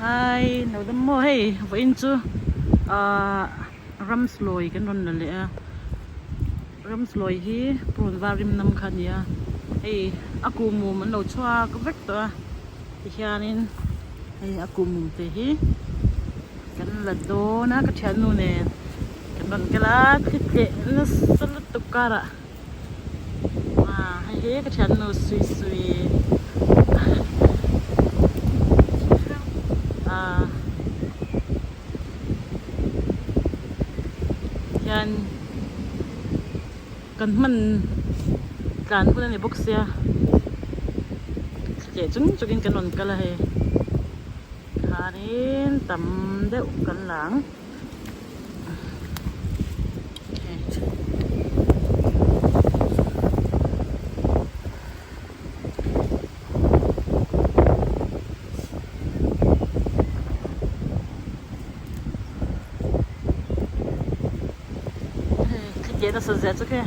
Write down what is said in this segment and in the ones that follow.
Hai no dam maw hei vawiin chu ahh ramslawi kan rawn la leh a ramslawi hi purun var rim nam kha a ni a hei a kuhmum an lo chhuak vek tawh a tihianin hei a kuhmum te hi kan la dawn a ka thiannu nen kan rawn kal a thli tleh nasa lutuk karah. Ah hei hi ka thiannu sui sui ah hian kan hman tlan hun a ni bawk sia thleh chung chungin kan rawn kal a hei khanin tam deuh kan la ang. Thli nasa zia chu khi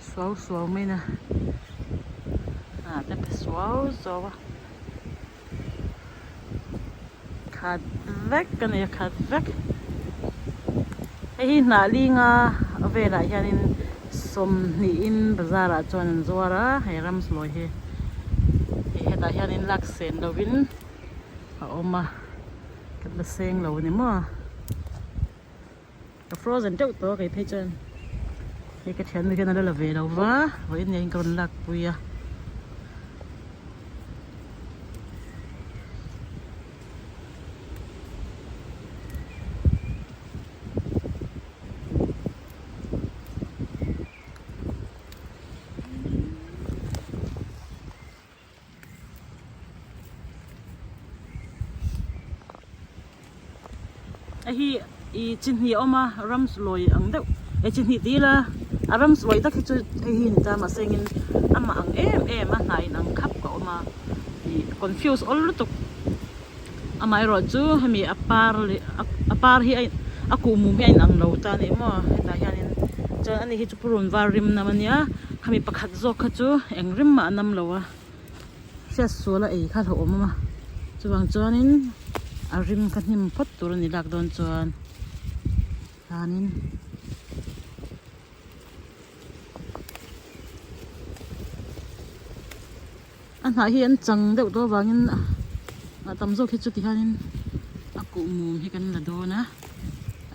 suau suau mai na ah te pe suau suau a. Khat vek a ni a khat vek hei hi hnah linga velah hianin sawmhnihin bazar ah chuan an zuar a hei ramslawi hi hei hetah hianin lak sen lovin a awm a kan la seng lo a ni maw ka frozen deuh tawh a kei phei chuan hei ka thiannu hian a la la ve lo va vawiin nia in ka rawn lak pui a. Hei hi ih chi hnih a awm a ramslawi ang deuh eh chi hnih ti ila a ramslawi tak hi chu hei hi a ni ta mahse engin amah ang em em a hnah in ang khap a awm a ih confuse awl lutuk amaherawh chu hemi a par leh a par hi a a kuhmum hi a inang lo ta a ni maw hetah hianin chuan ani hi chu purun var rim nam a nia khami pakhat zawk kha chu eng rim mah a nam lo a. Hriat sual a ei kha hlauhawm awm a chuvang chuanin a rim kha hnim phawt tur a ni lak dawn chuan tlanin a hnah hi an chang deuh tawh avangin a tam zawk hi chu ti hianin a kuhmum hi kan la dawn a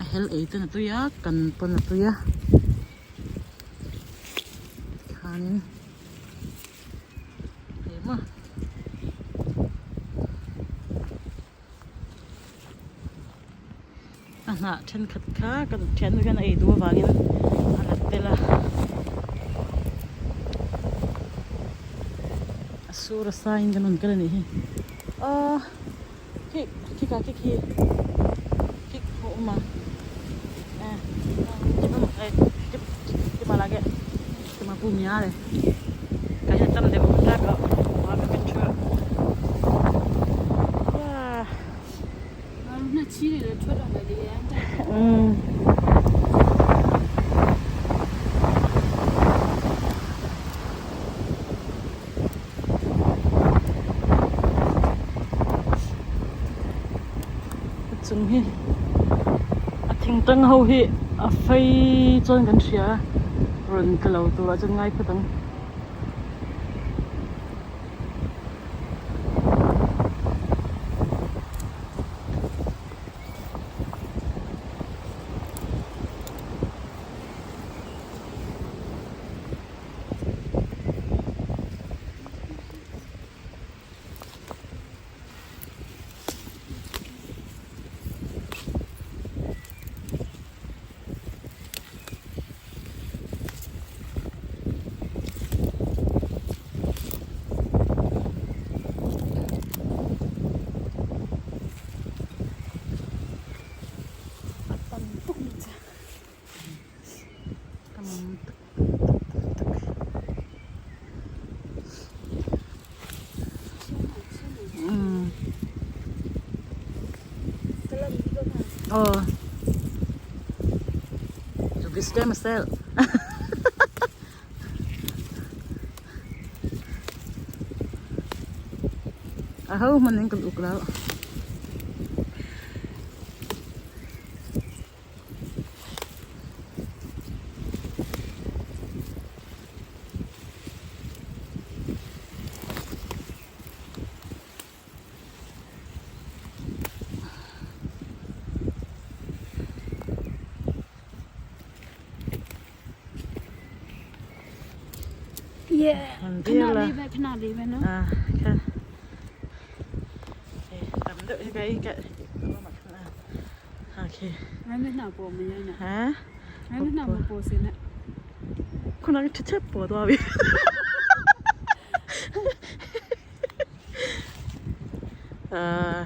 a hel ei ten a tui a kan pawn a tui a tikhanin. A hnah thenkhat kha ka thiannu hian a ei duh avangin a la tel a a sur a saiin kan rawn kal a nih hi aw khi khika khi khi khi a awm a Chung hi a thing tang ho hi a fei chuan kan hria a rawn tla lo turah chuan ngai phawt ang. Oh. To be stem cell. A ho hman in kan uk lo.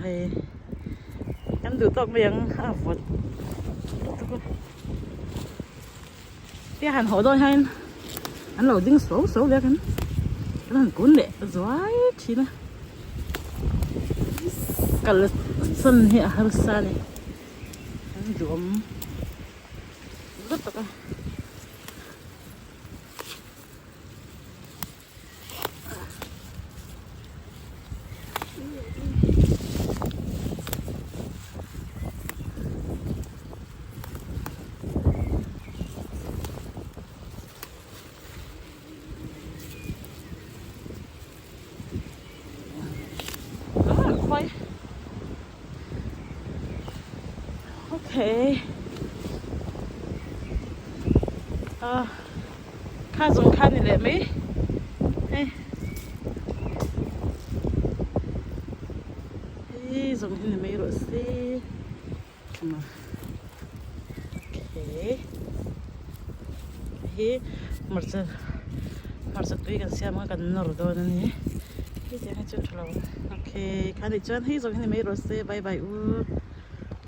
Hei kan duh tawk mai ang a vawt lutuk a tia han haw dawn hian an lo ding suau suau leh a kan kan han kun leh zuai thin a kal san hi a harsa a ni an duhawm lutuk a. Okay. Ah. Kha zawng kha ni leh mai hei hei zawng hi ni mai rawh se okay hi hmarcha hmarcha tui kan siam a kan nawr dawn a ni hei tiang hi chu a tha lo okay kha nih chuan hei zawng hi ni mai rawh se bye bye u.